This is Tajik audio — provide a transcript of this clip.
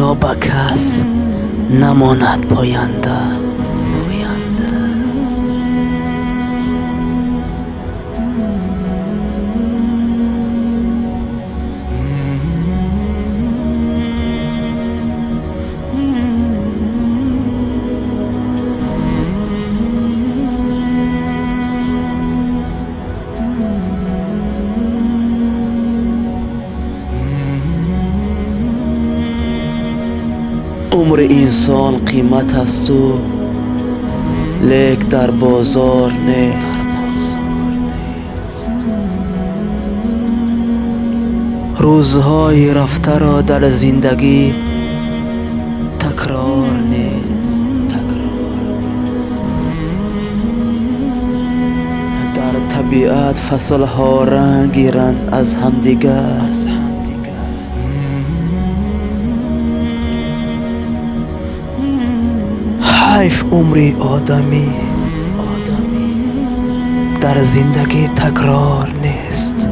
Дунё ба кас намонад поянда. Умри инсон қимат асту, лек дар бозор нест. Рӯзҳои рафтаро дар зиндагӣ такрор нест. Дар табиат фаслҳо ранг гиранд аз ҳамдигар. Ҳайф умри одамӣ дар зиндагӣ такрор нест.